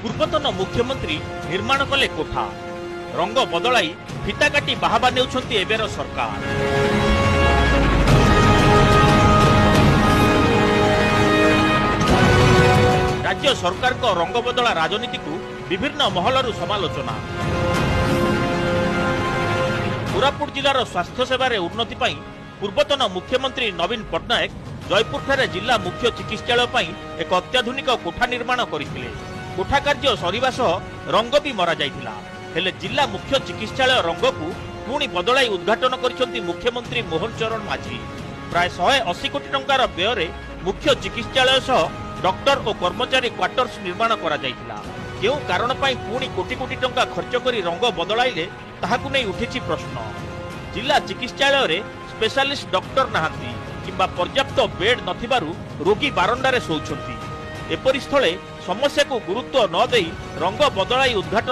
ପୂର୍ବତନ ମୁଖ୍ୟମନ୍ତ୍ରୀ ନିର୍ମାଣ କଲେ କୋଠା, ରଙ୍ଗ ବଦଳାଇ ଫିତା କାଟି ବାହାବା ନେଉଛନ୍ତି ଏବେର ସରକାର। ରାଜ୍ୟ ସରକାରଙ୍କ ରଙ୍ଗ ବଦଳା ରାଜନୀତିକୁ ବିଭିନ୍ନ ମହଲରୁ ସମାଲୋଚନା। କୋରାପୁଟ ଜିଲ୍ଲାର ସ୍ୱାସ୍ଥ୍ୟ ସେବାରେ ଉନ୍ନତି ପାଇଁ ପୂର୍ବତନ ମୁଖ୍ୟମନ୍ତ୍ରୀ ନବୀନ ପଟ୍ଟନାୟକ ଜୟପୁରଠାରେ ଜିଲ୍ଲା ମୁଖ୍ୟ ଚିକିତ୍ସାଳୟ ପାଇଁ ଏକ ଅତ୍ୟାଧୁନିକ କୋଠା ନିର୍ମାଣ କରିଥିଲେ। କୋଠା କାର୍ଯ୍ୟ ସରିବା ସହ ରଙ୍ଗ ବି ମରାଯାଇଥିଲା। ହେଲେ ଜିଲ୍ଲା ମୁଖ୍ୟ ଚିକିତ୍ସାଳୟ ରଙ୍ଗକୁ ପୁଣି ବଦଳାଇ ଉଦ୍ଘାଟନ କରିଛନ୍ତି ମୁଖ୍ୟମନ୍ତ୍ରୀ ମୋହନ ଚରଣ ମାଝୀ। ପ୍ରାୟ 180 କୋଟି ଟଙ୍କାର ବ୍ୟୟରେ ମୁଖ୍ୟ ଚିକିତ୍ସାଳୟ ସହ ଡକ୍ଟର ଓ କର୍ମଚାରୀ କ୍ୱାର୍ଟର୍ସ ନିର୍ମାଣ କରାଯାଇଥିଲା। କେଉଁ କାରଣ ପାଇଁ ପୁଣି କୋଟି କୋଟି ଟଙ୍କା ଖର୍ଚ୍ଚ କରି ରଙ୍ଗ ବଦଳାଇଲେ ତାହାକୁ ନେଇ ଉଠିଛି ପ୍ରଶ୍ନ। ଜିଲ୍ଲା ଚିକିତ୍ସାଳୟରେ ସ୍ପେଶାଲିଷ୍ଟ ଡକ୍ଟର ନାହାନ୍ତି କିମ୍ବା ପର୍ଯ୍ୟାପ୍ତ ବେଡ୍ ନଥିବାରୁ ରୋଗୀ ବାରଣ୍ଡାରେ ଶୋଉଛନ୍ତି। ଏପରି ସ୍ଥଳେ ସମସ୍ୟାକୁ ଗୁରୁତ୍ୱ ନ ଦେଇ ରଙ୍ଗ ବଦଳାଇ ଉଦ୍ଘାଟନ